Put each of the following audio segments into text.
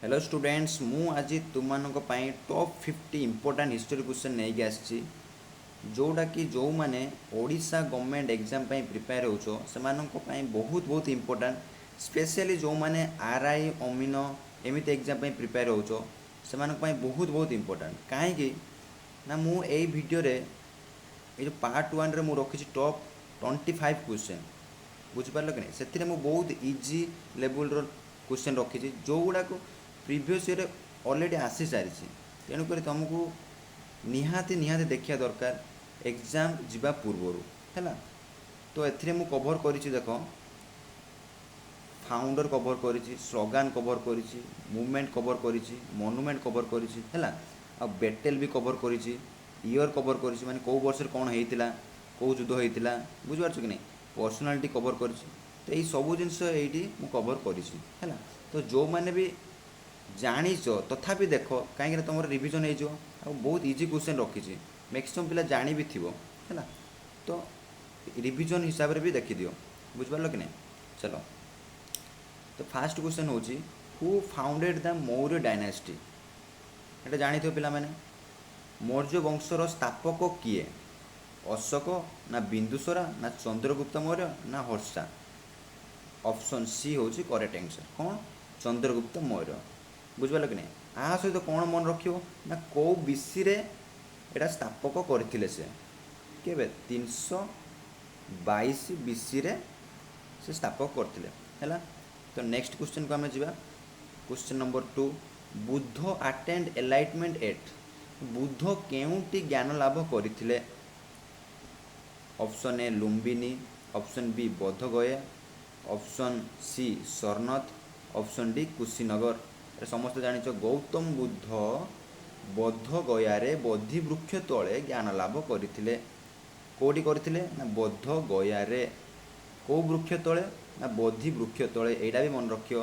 Hello students, ମୁଁ ଆଜି ତୁମମାନଙ୍କ ପାଇଁ ଟପ୍ 50 ଇମ୍ପୋର୍ଟାଣ୍ଟ ହିଷ୍ଟୋରୀ କ୍ୱେଶ୍ଚନ୍ ନେଇକି ଆସିଛି, ଯେଉଁଟାକି ଯେଉଁମାନେ ଓଡ଼ିଶା ଗଭର୍ଣ୍ଣମେଣ୍ଟ ଏକ୍ଜାମ୍ ପାଇଁ ପ୍ରିପେୟାର ହେଉଛ, ସେମାନଙ୍କ ପାଇଁ ବହୁତ ବହୁତ ଇମ୍ପୋର୍ଟାଣ୍ଟ। ସ୍ପେଶିଆଲି ଯେଉଁମାନେ ଆର୍ I, ଅମିନ ଏମିତି ଏକ୍ଜାମ୍ ପାଇଁ ପ୍ରିପେୟାର ହେଉଛ, ସେମାନଙ୍କ ପାଇଁ ବହୁତ ବହୁତ ଇମ୍ପୋର୍ଟାଣ୍ଟ। କାହିଁକି ନା ମୁଁ ଏଇ ଭିଡ଼ିଓରେ, ଏଇ ଯେଉଁ ପାର୍ଟ ୱାନ୍ରେ ମୁଁ ରଖିଛି ଟପ୍ 25 କ୍ୱେଶ୍ଚନ୍, ବୁଝିପାରିଲ କି ନାହିଁ? ସେଥିରେ ମୁଁ ବହୁତ ଇଜି ଲେବୁଲ୍ର କ୍ୱେଶ୍ଚନ୍ ରଖିଛି, ଯେଉଁଗୁଡ଼ାକୁ ପ୍ରିଭିୟସ୍ ଇୟର୍ରେ ଅଲରେଡ଼ି ଆସିସାରିଛି। ତେଣୁକରି ତୁମକୁ ନିହାତି ନିହାତି ଦେଖିବା ଦରକାର ଏକ୍ଜାମ୍ ଯିବା ପୂର୍ବରୁ, ହେଲା? ତ ଏଥିରେ ମୁଁ କଭର୍ କରିଛି, ଦେଖ, ଫାଉଣ୍ଡର କଭର୍ କରିଛି, ସ୍ଲୋଗାନ କଭର୍ କରିଛି, ମୁଭମେଣ୍ଟ କଭର୍ କରିଛି, ମନୁମେଣ୍ଟ କଭର୍ କରିଛି, ହେଲା? ଆଉ ବେଟେଲ୍ ବି କଭର୍ କରିଛି, ଇୟର୍ କଭର୍ କରିଛି, ମାନେ କେଉଁ ବର୍ଷରେ କ'ଣ ହେଇଥିଲା, କେଉଁ ଯୁଦ୍ଧ ହେଇଥିଲା, ବୁଝିପାରୁଛ କି ନାହିଁ? ପର୍ସନାଲିଟି କଭର୍ କରିଛି। ତ ଏଇ ସବୁ ଜିନିଷ ଏଇଠି ମୁଁ କଭର୍ କରିଛି, ହେଲା? ତ ଯେଉଁମାନେ ବି ଜାଣିଛ, ତଥାପି ଦେଖ, କାହିଁକିନା ତୁମର ରିଭିଜନ୍ ହେଇଯିବ। ଆଉ ବହୁତ ଇଜି କ୍ୱେଶ୍ଚନ୍ ରଖିଛି, ମ୍ୟାକ୍ସିମମ୍ ପିଲା ଜାଣି ବି ଥିବ, ହେଲା? ତ ରିଭିଜନ୍ ହିସାବରେ ବି ଦେଖିଦିଅ, ବୁଝିପାରିଲ କି ନାହିଁ? ଚାଲ, ତ ଫାର୍ଷ୍ଟ କ୍ୱେଶ୍ଚନ୍ ହେଉଛି, "Who founded the Maurya dynasty?" ଏଇଟା ଜାଣିଥିବ ପିଲାମାନେ। ମୌର୍ଯ୍ୟ ବଂଶର ସ୍ଥାପକ କିଏ? ଅଶୋକ ନା ବିନ୍ଦୁସାର ନା ଚନ୍ଦ୍ରଗୁପ୍ତ ମୌର୍ଯ୍ୟ ନା ହର୍ଷା? ଅପସନ୍ ସି ହେଉଛି କରେକ୍ଟ ଆନ୍ସର୍। କ'ଣ? ଚନ୍ଦ୍ରଗୁପ୍ତ ମୌର୍ଯ୍ୟ। ବୁଝିପାରିଲ କି ନାହିଁ? ଆ ସହିତ କ'ଣ ମନେ ରଖିବ ନା କେଉଁ ବିସିରେ ଏଇଟା ସ୍ଥାପକ କରିଥିଲେ ସେ, କେବେ? 322 ବିସିରେ ସେ ସ୍ଥାପକ କରିଥିଲେ, ହେଲା? ତ ନେକ୍ସଟ କ୍ୱେଶ୍ଚନ୍କୁ ଆମେ ଯିବା। Question number 2, Buddha attained enlightenment at? Buddha କେଉଁଠି ଜ୍ଞାନ ଲାଭ କରିଥିଲେ? Option A Lumbini, option B Bodh Gaya, option C Sarnath, option D Kushinagar. ଏଟା ସମସ୍ତେ ଜାଣିଛ। ଗୌତମ ବୁଦ୍ଧ ବୋଧଗୟାରେ ବୋଧି ବୃକ୍ଷ ତଳେ ଜ୍ଞାନ ଲାଭ କରିଥିଲେ। କେଉଁଠି କରିଥିଲେ ନା ବୋଧଗୟାରେ। କେଉଁ ବୃକ୍ଷ ତଳେ ନା ବୋଧି ବୃକ୍ଷ ତଳେ। ଏଇଟା ବି ମନେ ରଖିବ,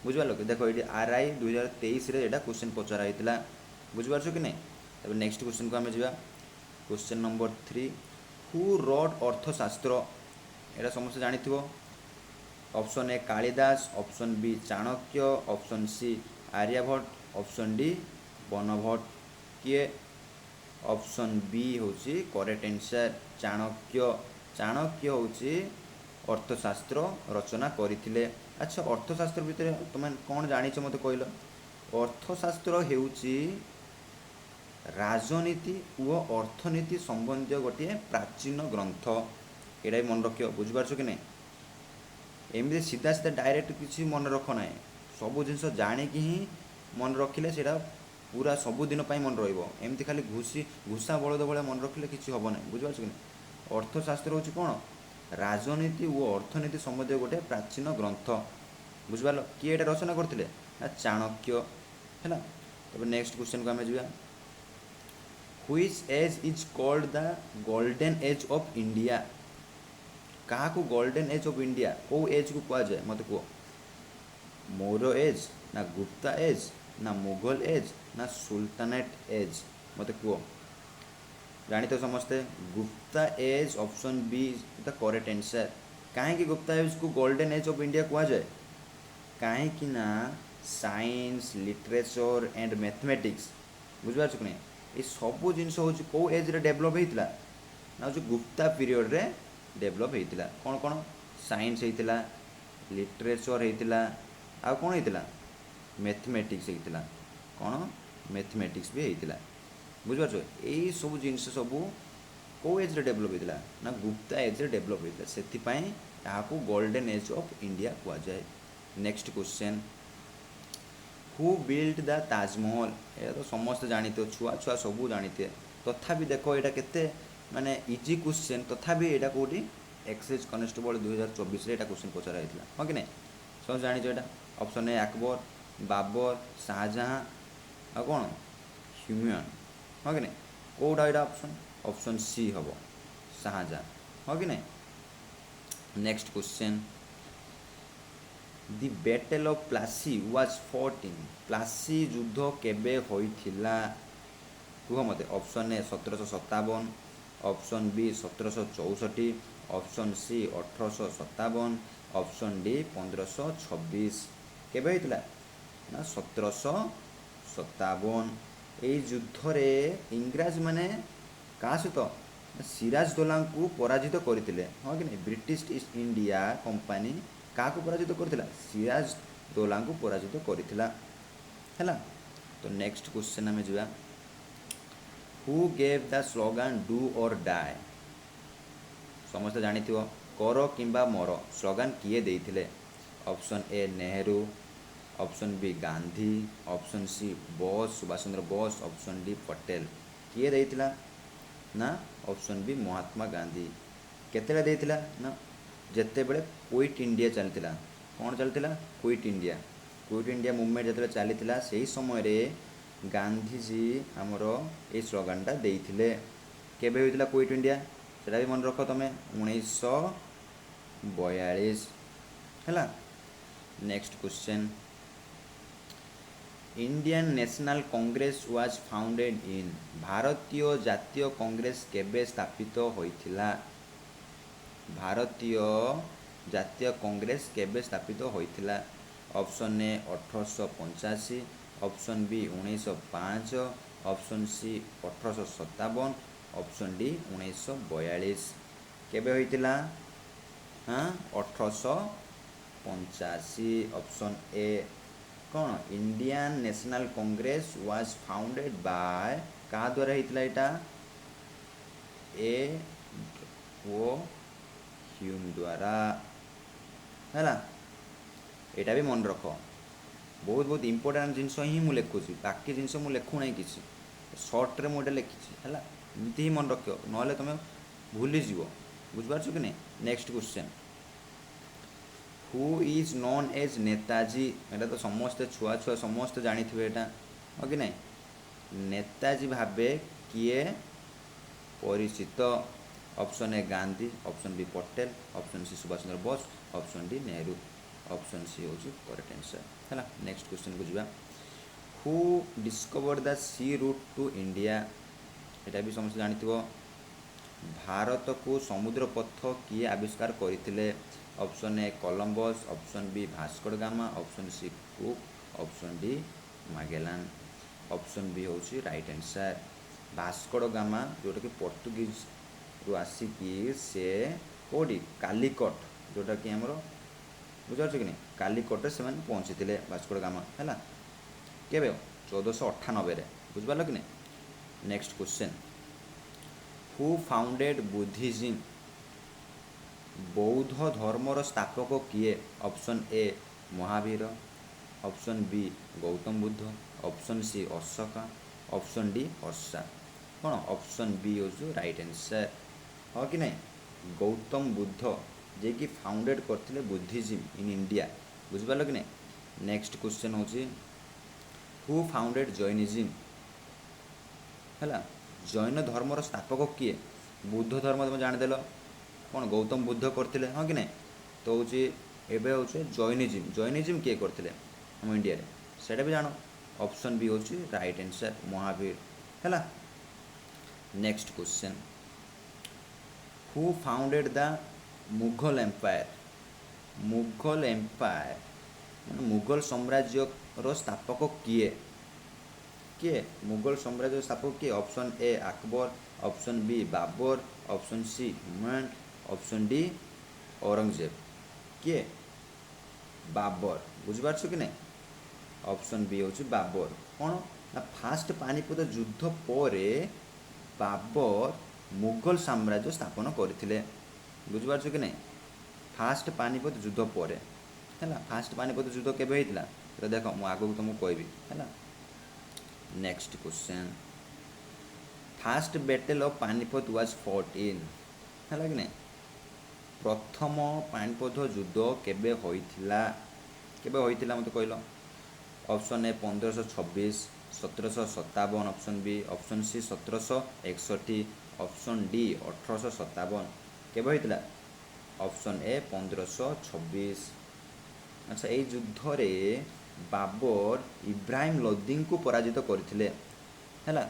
ବୁଝିପାରିଲ କି? ଦେଖ, ଏଇଠି ଆର୍ I 2023ରେ ଏଇଟା କ୍ୱେଶ୍ଚନ୍ ପଚରା ହେଇଥିଲା, ବୁଝିପାରୁଛ କି ନାହିଁ? ତାପରେ ନେକ୍ସଟ କ୍ୱେଶ୍ଚନ୍କୁ ଆମେ ଯିବା। Question number 3, who wrote Arthashastra? ଏଇଟା ସମସ୍ତେ ଜାଣିଥିବ। Option A Kalidas, option B Chanakya, option C Aryabhata, option D Banabhatta. କିଏ? ଅପସନ୍ ବି ହେଉଛି କରେକ୍ଟ ଆନ୍ସର୍, ଚାଣକ୍ୟ। ଚାଣକ୍ୟ ହେଉଛି ଅର୍ଥଶାସ୍ତ୍ର ରଚନା କରିଥିଲେ। ଆଚ୍ଛା, ଅର୍ଥଶାସ୍ତ୍ର ଭିତରେ ତୁମେ କ'ଣ ଜାଣିଛ, ମୋତେ କହିଲ। ଅର୍ଥଶାସ୍ତ୍ର ହେଉଛି ରାଜନୀତି ଓ ଅର୍ଥନୀତି ସମ୍ବନ୍ଧୀୟ ଗୋଟିଏ ପ୍ରାଚୀନ ଗ୍ରନ୍ଥ। ଏଇଟା ବି ମନେ ରଖିବ, ବୁଝିପାରୁଛ କି ନାହିଁ? ଏମିତି ସିଧା ସିଧା ଡାଇରେକ୍ଟ କିଛି ମନେ ରଖ ନାହିଁ। ସବୁ ଜିନିଷ ଜାଣିକି ହିଁ ମନେ ରଖିଲେ ସେଇଟା ପୁରା ସବୁଦିନ ପାଇଁ ମନେ ରହିବ। ଏମିତି ଖାଲି ଘୁଷି ଘୁଷା ବଳଦ ଭଳିଆ ମନେ ରଖିଲେ କିଛି ହେବ ନାହିଁ, ବୁଝିପାରୁଛ କି ନାହିଁ? ଅର୍ଥଶାସ୍ତ୍ର ହେଉଛି କ'ଣ? ରାଜନୀତି ଓ ଅର୍ଥନୀତି ସମ୍ବନ୍ଧୀୟ ଗୋଟେ ପ୍ରାଚୀନ ଗ୍ରନ୍ଥ, ବୁଝିପାରିଲ? କିଏ ଏଇଟା ରଚନା କରିଥିଲେ ନା ଚାଣକ୍ୟ, ହେଲା? ତାପରେ ନେକ୍ସଟ କ୍ୱେଶ୍ଚନକୁ ଆମେ ଯିବା। Which age is called the golden age of India? କାହାକୁ ଗୋଲ୍ଡେନ୍ ଏଜ୍ ଅଫ୍ ଇଣ୍ଡିଆ, କେଉଁ ଏଜ୍କୁ କୁହାଯାଏ, ମୋତେ କୁହ। ମୌର୍ଯ୍ୟ ଏଜ୍ ନା ଗୁପ୍ତା ଏଜ୍ ନା ମୁଘଲ ଏଜ୍ ନା ସୁଲତାନେଟ୍ ଏଜ୍? ମୋତେ କୁହ। ଜାଣିଥିବ ସମସ୍ତେ, Gupta age. Option B the correct answer. କାହିଁକି ଗୁପ୍ତା ଏଜ୍କୁ ଗୋଲ୍ଡେନ୍ ଏଜ୍ ଅଫ୍ ଇଣ୍ଡିଆ କୁହାଯାଏ? କାହିଁକି ନା ସାଇନ୍ସ, ଲିଟରେଚର୍ ଆଣ୍ଡ ମ୍ୟାଥମେଟିକ୍ସ, ବୁଝିପାରୁଛ କି ନାହିଁ? ଏ ସବୁ ଜିନିଷ ହେଉଛି କେଉଁ ଏଜ୍ରେ ଡେଭଲପ୍ ହେଇଥିଲା ନା ହେଉଛି ଗୁପ୍ତା ପିରିୟଡ଼ରେ ଡେଭଲପ୍ ହେଇଥିଲା। କ'ଣ କ'ଣ? ସାଇନ୍ସ ହେଇଥିଲା, ଲିଟରେଚର୍ ହେଇଥିଲା, ଆଉ କ'ଣ ହେଇଥିଲା? ମ୍ୟାଥମେଟିକ୍ସ ହେଇଥିଲା। କ'ଣ? ମ୍ୟାଥମେଟିକ୍ସ ବି ହେଇଥିଲା, ବୁଝିପାରୁଛ? ଏଇ ସବୁ ଜିନିଷ ସବୁ କେଉଁ ଏଜ୍ରେ ଡେଭଲପ୍ ହେଇଥିଲା ନା ଗୁପ୍ତା ଏଜ୍ରେ ଡେଭଲପ୍ ହେଇଥିଲା। ସେଥିପାଇଁ ଏହାକୁ ଗୋଲ୍ଡେନ୍ ଏଜ୍ ଅଫ୍ ଇଣ୍ଡିଆ କୁହାଯାଏ। Next question, who built the Taj Mahal? ଏଇଟା ତ ସମସ୍ତେ ଜାଣିଥିବ, ଛୁଆ ଛୁଆ ସବୁ ଜାଣିଥିବେ। ତଥାପି ଦେଖ, ଏଇଟା କେତେ ମାନେ ଇଜି କ୍ୱେଶ୍ଚନ୍। ତଥାପି ଏଇଟା କେଉଁଠି ଏକ୍ସାଇଜ୍ କନେଷ୍ଟବଳ 2024ରେ ଏଇଟା କ୍ୱେଶ୍ଚନ୍ ପଚରା ହେଇଥିଲା, ହଁ କି ନାହିଁ? ସମସ୍ତେ ଜାଣିଛ ଏଇଟା। ଅପସନ୍ ଏ ଆକବର, ବାବର, ଶାହଜାହାଁ ଆଉ କ'ଣ ହ୍ୟୁମିୟନ, ହଁ କି ନାହିଁ? କେଉଁଟା ଏଇଟା? ଅପସନ୍ ଅପସନ୍ ସି ହେବ, ଶାହଜାହାଁ, ହଁ କି ନାହିଁ? Next question, the Battle of Plassey was fought in? Plassey ଯୁଦ୍ଧ କେବେ ହୋଇଥିଲା, କୁହ ମୋତେ। Option A 1757, option B 1764, option C 1857, option D 1526। କେବେ ହେଇଥିଲା? ନା 1757। ଏଇ ଯୁଦ୍ଧରେ ଇଂରାଜମାନେ କାହା ସହିତ? ନା ସିରାଜ ଦୋଲାଙ୍କୁ ପରାଜିତ କରିଥିଲେ, ହଁ କି ନାହିଁ? ବ୍ରିଟିଶ ଇଷ୍ଟ ଇଣ୍ଡିଆ କମ୍ପାନୀ କାହାକୁ ପରାଜିତ କରିଥିଲା? ସିରାଜ ଦୋଲାଙ୍କୁ ପରାଜିତ କରିଥିଲା। ହେଲା ତ? ନେକ୍ସଟ କ୍ୱେଶ୍ଚନ୍ ଆମେ ଯିବା। Who gave the slogan "Do or Die"? ସମସ୍ତେ ଜାଣିଥିବ, କର କିମ୍ବା ମର ସ୍ଲୋଗାନ କିଏ ଦେଇଥିଲେ? Option A Nehru, option B Gandhi, option C Bose, Subhash Chandra Bose, option D Patel. କିଏ ଦେଇଥିଲା? ନା ଅପସନ୍ ବି ମହାତ୍ମା ଗାନ୍ଧୀ। କେତେବେଳେ ଦେଇଥିଲା? ନା ଯେତେବେଳେ କ୍ୱିଟ୍ ଇଣ୍ଡିଆ ଚାଲିଥିଲା। କ'ଣ ଚାଲିଥିଲା? Quit India. Quit India movement ଯେତେବେଳେ ଚାଲିଥିଲା, ସେହି ସମୟରେ ଗାନ୍ଧିଜୀ ଆମର ଏଇ ସ୍ଲୋଗାନଟା ଦେଇଥିଲେ। କେବେ ହୋଇଥିଲା କ୍ୱିଟ୍ ଇଣ୍ଡିଆ, ସେଟା ବି ମନେ ରଖ ତମେ, 1942। ହେଲା? Next question. Indian National Congress was founded in? ଭାରତୀୟ ଜାତୀୟ କଂଗ୍ରେସ କେବେ ସ୍ଥାପିତ ହୋଇଥିଲା? ଭାରତୀୟ ଜାତୀୟ କଂଗ୍ରେସ କେବେ ସ୍ଥାପିତ ହୋଇଥିଲା? Option A 1885, option B 1905, option C 1857, option D 1942। କେବେ ହୋଇଥିଲା? ହଁ, 1885, ଅପସନ୍ ଏ। କ'ଣ? Indian National Congress was founded by, କାହା ଦ୍ୱାରା ହେଇଥିଲା ଏଇଟା? ଏ ଓ ହ୍ୟୁମ୍ ଦ୍ୱାରା। ହେଲା? ଏଇଟା ବି ମନେ ରଖ। ବହୁତ ବହୁତ ଇମ୍ପୋର୍ଟାଣ୍ଟ ଜିନିଷ ହିଁ ମୁଁ ଲେଖୁଛି, ବାକି ଜିନିଷ ମୁଁ ଲେଖୁନାହିଁ କିଛି। ସର୍ଟରେ ମୁଁ ଏଇଟା ଲେଖିଛି। ହେଲା? ଏମିତି ହିଁ ମନେ ରଖିବ, ନହେଲେ ତୁମେ ଭୁଲିଯିବ। ବୁଝିପାରୁଛ କି ନାହିଁ? Next question. Who is known as Netaji? ଏଇଟା ତ ସମସ୍ତେ, ଛୁଆ ଛୁଆ ସମସ୍ତେ ଜାଣିଥିବେ ଏଇଟା, ହଁ କି ନାହିଁ? ନେତାଜୀ ଭାବେ କିଏ ପରିଚିତ? Option A Gandhi, option B Patel, option C Subhash Chandra Bose, option D Nehru. Option C ହେଉଛି କରେକ୍ଟ ଆନ୍ସର୍। ହେଲା? ନେକ୍ସଟ କ୍ୱେଶ୍ଚନ୍କୁ ଯିବା। Who discover the sea route to India? ଏଇଟା ବି ସମସ୍ତେ ଜାଣିଥିବ। ଭାରତକୁ ସମୁଦ୍ର ପଥ କିଏ ଆବିଷ୍କାର କରିଥିଲେ? Option A Columbus, option B Vasco da Gama, option C cook, option D Magellan. Option B ହେଉଛି ରାଇଟ୍ ଆନ୍ସର୍, ଭାସ୍କୋଡ଼ ଗାମା, ଯେଉଁଟାକି ପର୍ତ୍ତୁଗିଜରୁ ଆସିକି ସେ କେଉଁଠି? କାଲିକଟ, ଯେଉଁଟାକି ଆମର, ବୁଝିପାରୁଛ କି ନାହିଁ? କାଲିକଟରେ ସେମାନେ ପହଞ୍ଚିଥିଲେ, ଭାସ୍କୋଡ଼ ଗାମା। ହେଲା? କେବେ? 1498ରେ। ବୁଝିପାରିଲ କି ନାହିଁ? Next question. Who founded Buddhism? ବୌଦ୍ଧ ଧର୍ମର ସ୍ଥାପକ କିଏ? Option A Mahavir, option B Gautam Buddha, option C Ashoka, option D Harsha. କ'ଣ? ଅପସନ୍ ବି ହେଉଛି ରାଇଟ୍ ଆନ୍ସର୍, ହଁ କି ନାହିଁ? ଗୌତମ ବୁଦ୍ଧ, ଯିଏକି ଫାଉଣ୍ଡେଡ଼ କରିଥିଲେ ବୁଦ୍ଧିଜିମ୍ ଇନ୍ ଇଣ୍ଡିଆ। ବୁଝିପାରିଲ କି ନାହିଁ? ନେକ୍ସଟ କ୍ୱେଶ୍ଚନ୍ ହେଉଛି, who founded Jainism? ହେଲା? ଜୈନ ଧର୍ମର ସ୍ଥାପକ କିଏ? ବୁଦ୍ଧ ଧର୍ମ ତୁମେ ଜାଣିଦେଲ, କ'ଣ? ଗୌତମ ବୁଦ୍ଧ କରିଥିଲେ, ହଁ କି ନାହିଁ? ତ ହେଉଛି ଏବେ ହେଉଛି ଜୈନିଜିମ୍। ଜୈନିଜିମ୍ କିଏ କରିଥିଲେ ଆମ ଇଣ୍ଡିଆରେ, ସେଇଟା ବି ଜାଣ। ଅପସନ୍ ବି ହେଉଛି ରାଇଟ୍ ଆନ୍ସର୍, ମହାବୀର। ହେଲା? Next question. Who founded the Mughal Empire? Mughal Empire ମାନେ ମୁଘଲ ସାମ୍ରାଜ୍ୟର ସ୍ଥାପକ କିଏ? କିଏ ମୁଘଲ ସାମ୍ରାଜ୍ୟର ସ୍ଥାପକ କିଏ? Option A Akbar, option B Babur, option C Humayun, option D Aurangzeb. କିଏ? ବାବର। ବୁଝିପାରୁଛ କି ନାହିଁ? ଅପସନ୍ ବି ହେଉଛି ବାବର। କ'ଣ ନା ଫାଷ୍ଟ ପାନିପଥ ଯୁଦ୍ଧ ପରେ ବାବର ମୁଘଲ ସାମ୍ରାଜ୍ୟ ସ୍ଥାପନ କରିଥିଲେ। ବୁଝିପାରୁଛ କି ନାହିଁ? ଫାଷ୍ଟ ପାନିପଥ ଯୁଦ୍ଧ ପରେ। ହେଲା? ଫାଷ୍ଟ ପାନିପଥ ଯୁଦ୍ଧ କେବେ ହେଇଥିଲା, ସେଟା ଦେଖ, ମୁଁ ଆଗକୁ ତୁମକୁ କହିବି। ହେଲା? Next question. First Battle of Panipat was fought in? ହେଲା କି ନାହିଁ? ପ୍ରଥମ ପାନିପଥ ଯୁଦ୍ଧ କେବେ ହୋଇଥିଲା? କେବେ ହୋଇଥିଲା ମୋତେ କହିଲ? Option A 1526, 1757 option B, option C 1761, option D 1857। କେବେ ହୋଇଥିଲା? Option A 1526। ଆଚ୍ଛା, ଏଇ ଯୁଦ୍ଧରେ ବାବର ଇବ୍ରାହିମ ଲୋଦିଙ୍କୁ ପରାଜିତ କରିଥିଲେ। ହେଲା?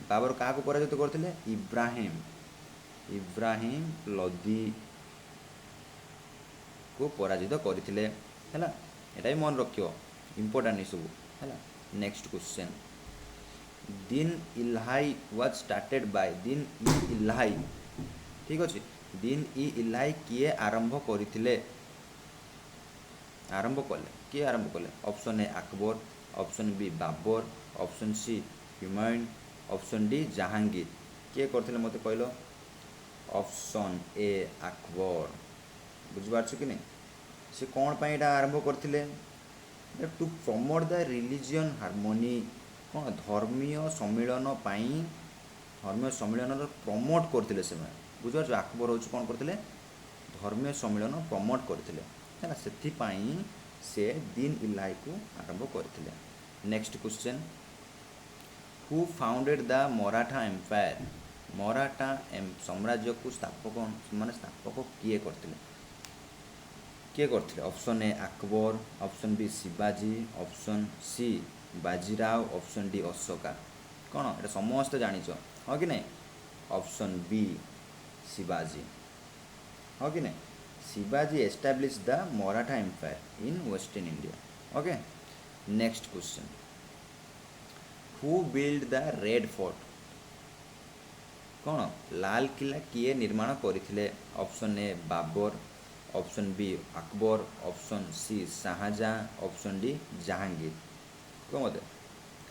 ବାବର କାହାକୁ ପରାଜିତ କରିଥିଲେ? ଇବ୍ରାହିମ ଲୋଦିକୁ ପରାଜିତ କରିଥିଲେ। ହେଲା? ଏଇଟା ବି ମନେ ରଖିବ, ଇମ୍ପୋର୍ଟାଣ୍ଟ ଏସବୁ। ହେଲା। Next question, Din Ilahi was started by, Din i Ilahi, ଠିକ୍ ଅଛି, ଦିନ୍ ଇ ଇଲାହି କିଏ ଆରମ୍ଭ କରିଥିଲେ? ଆରମ୍ଭ କଲେ, କିଏ ଆରମ୍ଭ କଲେ? Option A Akbar, option B Babur, option C Humayun, option D Jahangir. କିଏ କରିଥିଲେ ମୋତେ କହିଲ? Option A Akbar. ବୁଝିପାରୁଛ କି ନାହିଁ? ସେ କ'ଣ ପାଇଁ ଏଇଟା ଆରମ୍ଭ କରିଥିଲେ? To promote the religion harmony. କ'ଣ? ଧର୍ମୀୟ ସମ୍ମିଳନ ପାଇଁ, ଧର୍ମୀୟ ସମ୍ମିଳନର ପ୍ରମୋଟ୍ କରିଥିଲେ ସେମାନେ। ବୁଝିପାରୁଛ? ଆକବର ହେଉଛି କ'ଣ କରିଥିଲେ? ଧର୍ମୀୟ ସମ୍ମିଳନ ପ୍ରମୋଟ୍ କରିଥିଲେ, ହେଲା। ସେଥିପାଇଁ ସେ ଦିନ୍ ଇଲାହିକୁ ଆରମ୍ଭ କରିଥିଲେ। Next question, who founded the Maratha Empire? Maratha ସାମ୍ରାଜ୍ୟକୁ ସ୍ଥାପକ, ମାନେ ସ୍ଥାପକ କିଏ କରିଥିଲେ? କିଏ କରିଥିଲେ? Option A Akbar, option B ଶିବାଜୀ, option C Bajirao, option D Ashoka. କ'ଣ ଏଇଟା ସମସ୍ତେ ଜାଣିଛ, ହଁ କି ନାହିଁ? ଅପସନ୍ ବି ଶିବାଜୀ, ହଁ କି ନାହିଁ? Shivaji establish the Maratha Empire in Western India. Okay, next question, who build the Red Fort? କ'ଣ, ଲାଲକିଲ୍ଲା କିଏ ନିର୍ମାଣ କରିଥିଲେ? Option A Babur, option B Akbar, option C Shah Jahan, option D Jahangir. କୁହ ମୋତେ,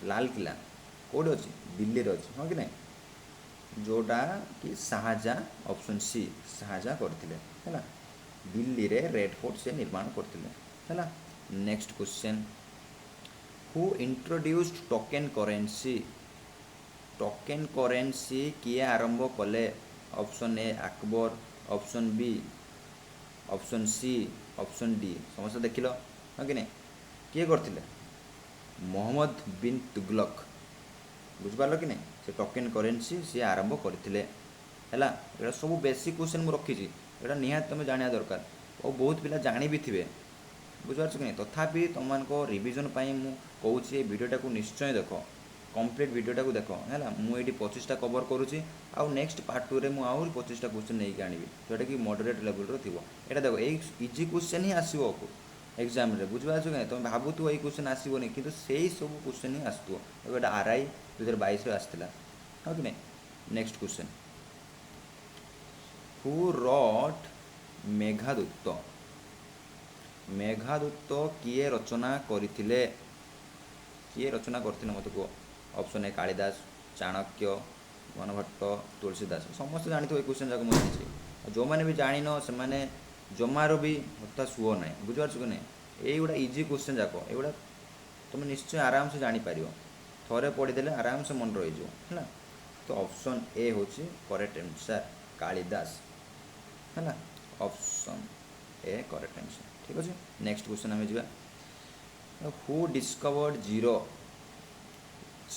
ଲାଲକିଲ୍ଲା କେଉଁଠି ଅଛି? ଦିଲ୍ଲୀରେ ଅଛି, ହଁ କି ନାହିଁ? ଯେଉଁଟା କି ଶାହାଜାହାଁ, ଅପସନ୍ ସି ଶାହାଜାହାଁ କରିଥିଲେ, ହେଲା। ଦିଲ୍ଲୀରେ ରେଡ୍ ଫୋର୍ଟ ସେ ନିର୍ମାଣ କରିଥିଲେ, ହେଲା। Next question, who introduced token currency? Token currency କିଏ ଆରମ୍ଭ କଲେ? Option A Akbar, option B, option C, option D. ସମସ୍ତେ ଦେଖିଲ, ହଁ କି ନାହିଁ? କିଏ କରିଥିଲେ? ମହମ୍ମଦ ବିନ୍ ତୁଗଲକ। ବୁଝିପାରିଲ କି ନାହିଁ? ସେ ଟୋକେନ୍ କରେନ୍ସି ସିଏ ଆରମ୍ଭ କରିଥିଲେ, ହେଲା। ଏଇଟା ସବୁ ବେସିକ୍ କ୍ୱେଶ୍ଚନ୍ ମୁଁ ରଖିଛି। ଏଇଟା ନିହାତି ତୁମେ ଜାଣିବା ଦରକାର ଆଉ ବହୁତ ପିଲା ଜାଣି ବି ଥିବେ, ବୁଝିପାରୁଛ କି ନାହିଁ? ତଥାପି ତୁମମାନଙ୍କ ରିଭିଜନ୍ ପାଇଁ ମୁଁ କହୁଛି, ଏ ଭିଡ଼ିଓଟାକୁ ନିଶ୍ଚୟ ଦେଖ, କମ୍ପ୍ଲିଟ୍ ଭିଡ଼ିଓଟାକୁ ଦେଖ, ହେଲା। ମୁଁ ଏଇଠି 25ଟା କଭର୍ କରୁଛି ଆଉ ନେକ୍ସଟ ପାର୍ଟ 2ରେ ମୁଁ ଆହୁରି 25ଟା କ୍ୱେଶ୍ଚନ୍ ନେଇକି ଆଣିବି, ଯେଉଁଟାକି ମଡରେଟ୍ ଲେଭେଲ୍ର ଥିବ। ଏଇଟା ଦେଖ, ଏଇ ଇଜି କ୍ୱେଶ୍ଚନ୍ ହିଁ ଆସିବ ଏକ୍ଜାମ୍ରେ, ବୁଝିପାରୁଛ କି ନାହିଁ? ତୁମେ ଭାବୁଥିବ ଏଇ କ୍ୱେଶ୍ଚନ୍ ଆସିବନି, କିନ୍ତୁ ସେଇ ସବୁ କ୍ୱେଶ୍ଚନ୍ ହିଁ ଆସୁଥିବ। ଏଇଟା ଆର୍ I 2022ରେ ଆସିଥିଲା, ହଁ କି ନାହିଁ? Next question, who wrote Meghaduta? Meghaduta କିଏ ରଚନା କରିଥିଲେ? କିଏ ରଚନା କରିଥିଲେ ମୋତେ କୁହ। ଅପସନ୍ ଏ କାଳିଦାସ, ଚାଣକ୍ୟ, ବାଣଭଟ୍ଟ, ତୁଳସୀ ଦାସ। ସମସ୍ତେ ଜାଣିଥିବ ଏ କ୍ୱେଶ୍ଚନ୍ ଯାକ, ମୁଁ ଜାଣିଛି। ଆଉ ଯେଉଁମାନେ ବି ଜାଣିନ, ସେମାନେ ଜମାରୁ ବି ହତାଶ ହୁଅ ନାହିଁ, ବୁଝିପାରୁଛ କି ନାହିଁ? ଏଇଗୁଡ଼ା ଇଜି କ୍ୱେଶ୍ଚନ୍ ଯାକ, ଏଇଗୁଡ଼ା ତୁମେ ନିଶ୍ଚୟ ଆରାମସେ ଜାଣିପାରିବ। ଥରେ ପଢ଼ିଦେଲେ ଆରାମସେ ମନେ ରହିଯିବ, ହେଲା। ତ ଅପସନ୍ ଏ ହେଉଛି କରେକ୍ଟ ଆନ୍ସର୍, କାଳିଦାସ, ହେଲା। ଅପସନ୍ ଏ କରେକ୍ଟ ଆନ୍ସର୍, ଠିକ୍ ଅଛି। ନେକ୍ସଟ କ୍ୱେଶ୍ଚନ୍ ଆମେ ଯିବା। Who discovered zero?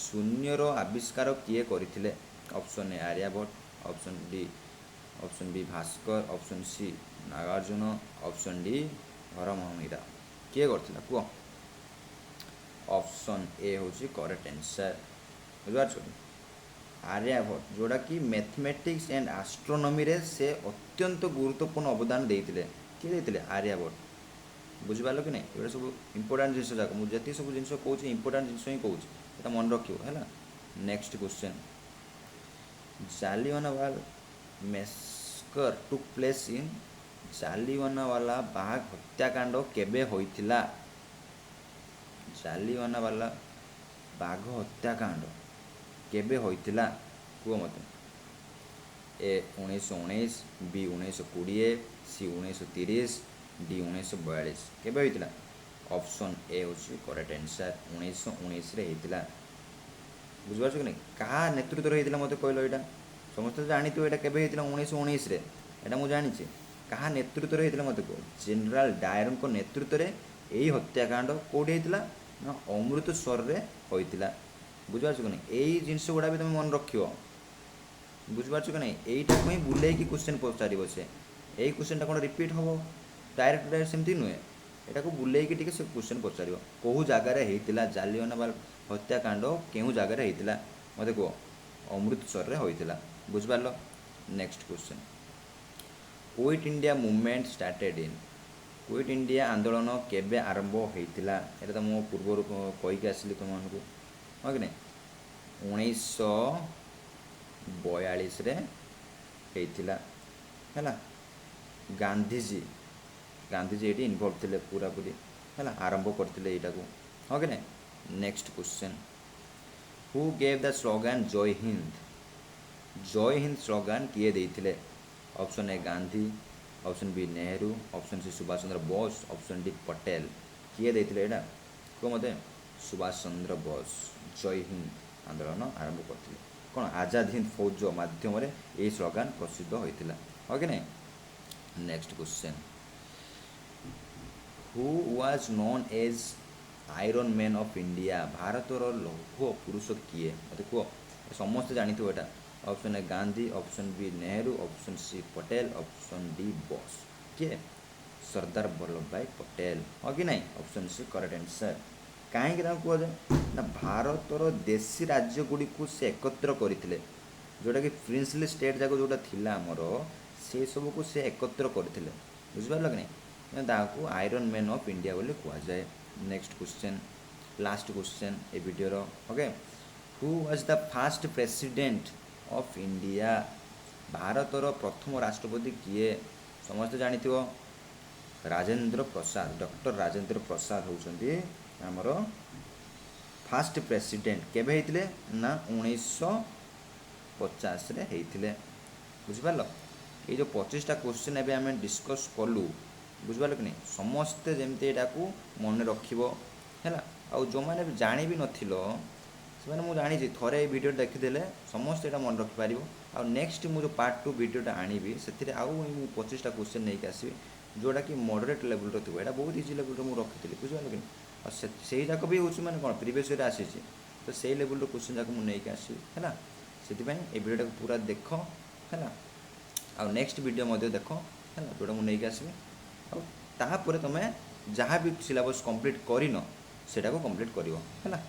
ଶୂନ୍ୟର ଆବିଷ୍କାର କିଏ କରିଥିଲେ? Option A Aryabhata, option B Bhaskar, option C Nagarjuna, option D Varahamihira. କିଏ କରିଥିଲା କୁହ? ଅପସନ୍ ଏ ହେଉଛି କରେକ୍ଟ ଆନ୍ସର୍, ବୁଝିପାରୁଛ? ଆର୍ଯ୍ୟଭଟ୍ଟ, ଯେଉଁଟାକି ମ୍ୟାଥମେଟିକ୍ସ ଆଣ୍ଡ ଆଷ୍ଟ୍ରୋନୋମିରେ ସେ ଅତ୍ୟନ୍ତ ଗୁରୁତ୍ୱପୂର୍ଣ୍ଣ ଅବଦାନ ଦେଇଥିଲେ। କିଏ ଦେଇଥିଲେ? ଆର୍ଯ୍ୟଭଟ୍ଟ। ବୁଝିପାରିଲ କି ନାହିଁ? ଏଗୁଡ଼ା ସବୁ ଇମ୍ପୋର୍ଟାଣ୍ଟ ଜିନିଷ ଯାକ। ମୁଁ ଯେତିକି ସବୁ ଜିନିଷ କହୁଛି, ଇମ୍ପୋର୍ଟାଣ୍ଟ ଜିନିଷ ହିଁ କହୁଛି, ଏଟା ମନେ ରଖିବ, ହେଲା। Next question, Jallianwala massacre took place in? Jallianwala Bagh ହତ୍ୟାକାଣ୍ଡ କେବେ ହୋଇଥିଲା? ଜାଲିଆନାୱାଲା ବାଘ ହତ୍ୟାକାଣ୍ଡ କେବେ ହୋଇଥିଲା କୁହ ମୋତେ। ଏ 1919, ବି 1920, ସି 1930, ଡି 1942। କେବେ ହୋଇଥିଲା? ଅପସନ୍ ଏ ହେଉଛି କରେକ୍ଟ ଆନ୍ସର୍, 1919ରେ ହେଇଥିଲା। ବୁଝିପାରୁଛ କି ନାହିଁ? କାହା ନେତୃତ୍ୱରେ ହେଇଥିଲା ମୋତେ କହିଲ। ଏଇଟା ସମସ୍ତେ ତ ଜାଣିଥିବ ଏଇଟା କେବେ ହେଇଥିଲା, 1919ରେ, ଏଇଟା ମୁଁ ଜାଣିଛି। କାହା ନେତୃତ୍ୱରେ ହେଇଥିଲା ମୋତେ କୁହ। ଜେନେରାଲ ଡାୟରଙ୍କ ନେତୃତ୍ୱରେ ଏଇ ହତ୍ୟାକାଣ୍ଡ କେଉଁଠି ହେଇଥିଲା ନା ଅମୃତସରରେ ହୋଇଥିଲା। ବୁଝିପାରୁଛ କି ନାହିଁ? ଏଇ ଜିନିଷ ଗୁଡ଼ା ବି ତୁମେ ମନେ ରଖିବ, ବୁଝିପାରୁଛ କି ନାହିଁ? ଏଇଟାକୁ ହିଁ ବୁଲେଇକି କ୍ୱେଶ୍ଚନ୍ ପଚାରିବ ସେ। ଏଇ କ୍ୱେଶ୍ଚନ୍ଟା କ'ଣ ରିପିଟ୍ ହେବ ଡାଇରେକ୍ଟ ଡାଇରେକ୍ଟ ସେମିତି ନୁହେଁ। ଏଟାକୁ ବୁଲେଇକି ଟିକେ ସେ କ୍ୱେଶ୍ଚନ୍ ପଚାରିବ। କେଉଁ ଜାଗାରେ ହେଇଥିଲା ଜାଲିଆନାୱାଲା ହତ୍ୟାକାଣ୍ଡ, କେଉଁ ଜାଗାରେ ହେଇଥିଲା ମୋତେ କୁହ। ଅମୃତସରରେ ହୋଇଥିଲା, ବୁଝିପାରିଲ? Next question, Quit India Movement started in? Quit India ଆନ୍ଦୋଳନ କେବେ ଆରମ୍ଭ ହେଇଥିଲା? ଏଇଟା ତ ମୁଁ ପୂର୍ବରୁ କହିକି ଆସିଲି ତୁମମାନଙ୍କୁ, ହଁ କି ନାହିଁ? 1942ରେ ହେଇଥିଲା, ହେଲା। ଗାନ୍ଧିଜୀ ଏଇଠି ଇନଭଲ୍ଭ ଥିଲେ ପୁରାପୁରି, ହେଲା, ଆରମ୍ଭ କରିଥିଲେ ଏଇଟାକୁ, ହଁ କି ନାହିଁ? Next question, who gave the slogan Jay Hind? Jay Hind slogan କିଏ ଦେଇଥିଲେ? Option A Gandhi, option B Nehru, option C Subhash Chandra Bose, option D Patel. କିଏ ଦେଇଥିଲେ ଏଇଟା କୁହ ମୋତେ? ସୁଭାଷ ଚନ୍ଦ୍ର ବୋଷ ଜୟ ହିନ୍ଦ ଆନ୍ଦୋଳନ ଆରମ୍ଭ କରିଥିଲେ। କ'ଣ? ଆଜାଦ ହିନ୍ଦ ଫୌଜ ମାଧ୍ୟମରେ ଏହି ସ୍ଲୋଗାନ ପ୍ରସିଦ୍ଧ ହୋଇଥିଲା, ହଁ କି ନାହିଁ? Next question, who was known as Iron Man of India? ଭାରତର ଲୌହ ପୁରୁଷ କିଏ, ମୋତେ କୁହ। ସମସ୍ତେ ଜାଣିଥିବ ଏଇଟା। Option A Gandhi, option B Nehru, option C Patel, option D Bose. କିଏ? ସର୍ଦ୍ଦାର ବଲ୍ଲଭ ଭାଇ ପଟେଲ, ହଁ କି ନାହିଁ? Option C correct answer. କାହିଁକି ତାଙ୍କୁ କୁହାଯାଏ ନା, ଭାରତର ଦେଶୀ ରାଜ୍ୟଗୁଡ଼ିକୁ ସେ ଏକତ୍ର କରିଥିଲେ, ଯେଉଁଟାକି ପ୍ରିନ୍ସଲି ଷ୍ଟେଟ୍ ଯାକ ଯେଉଁଟା ଥିଲା ଆମର, ସେ ସବୁକୁ ସେ ଏକତ୍ର କରିଥିଲେ। ବୁଝିପାରିଲ କି ନାହିଁ? ତାହାକୁ ଆଇରନ୍ ମ୍ୟାନ୍ ଅଫ୍ ଇଣ୍ଡିଆ ବୋଲି କୁହାଯାଏ। ନେକ୍ସଟ କ୍ୱେଶ୍ଚନ୍, ଲାଷ୍ଟ କ୍ୱେଶ୍ଚନ୍ ଏ ଭିଡ଼ିଓର, okay. Who was the first President of India? ଭାରତର ପ୍ରଥମ ରାଷ୍ଟ୍ରପତି କିଏ? ସମସ୍ତେ ଜାଣିଥିବ, ରାଜେନ୍ଦ୍ର ପ୍ରସାଦ। ଡକ୍ଟର ରାଜେନ୍ଦ୍ର ପ୍ରସାଦ ହେଉଛନ୍ତି ଆମର ଫାଷ୍ଟ ପ୍ରେସିଡେଣ୍ଟ। କେବେ ହେଇଥିଲେ ନା, 1950ରେ ହେଇଥିଲେ। ବୁଝିପାରିଲ? ଏଇ ଯେଉଁ 25ଟା କ୍ୱେଶ୍ଚନ୍ ଏବେ ଆମେ ଡିସ୍କସ୍ କଲୁ, ବୁଝିପାରିଲ କି ନାହିଁ? ସମସ୍ତେ ଯେମିତି ଏଇଟାକୁ ମନେ ରଖିବ, ହେଲା। ଆଉ ଯେଉଁମାନେ ବି ଜାଣି ବି ନଥିଲ, ସେମାନେ ମୁଁ ଜାଣିଛି ଥରେ ଏଇ ଭିଡ଼ିଓ ଦେଖିଦେଲେ ସମସ୍ତେ ଏଇଟା ମନେ ରଖିପାରିବ। ଆଉ ନେକ୍ସଟ ମୁଁ ଯେଉଁ ପାର୍ଟ 2 ଭିଡ଼ିଓଟା ଆଣିବି, ସେଥିରେ ଆଉ ମୁଁ 25ଟା କ୍ୱେଶ୍ଚନ୍ ନେଇକି ଆସିବି, ଯେଉଁଟାକି ମଡରେଟ୍ ଲେଭେଲର ଥିବ। ଏଇଟା ବହୁତ ଇଜି ଲେଭେଲର ମୁଁ ରଖିଥିଲି, ବୁଝିପାରିଲ କି? ଆଉ ସେ ସେଇ ଯାକ ବି ହେଉଛି ମାନେ କ'ଣ, ପ୍ରିଭିୟସ୍ ଇୟର୍ରେ ଆସିଛି। ତ ସେଇ ଲେଭେଲର କ୍ୱେଶ୍ଚନ୍ ଯାକ ମୁଁ ନେଇକି ଆସିବି, ହେଲା। ସେଥିପାଇଁ ଏ ଭିଡ଼ିଓଟାକୁ ପୁରା ଦେଖ, ହେଲା। ଆଉ ନେକ୍ସଟ ଭିଡ଼ିଓ ମଧ୍ୟ ଦେଖ, ହେଲା, ଯେଉଁଟା ମୁଁ ନେଇକି ଆସିବି। ଆଉ ତାପରେ ତୁମେ ଯାହା ବି ସିଲାବସ୍ କମ୍ପ୍ଲିଟ୍ କରିନ, ସେଇଟାକୁ କମ୍ପ୍ଲିଟ୍ କରିବ, ହେଲା।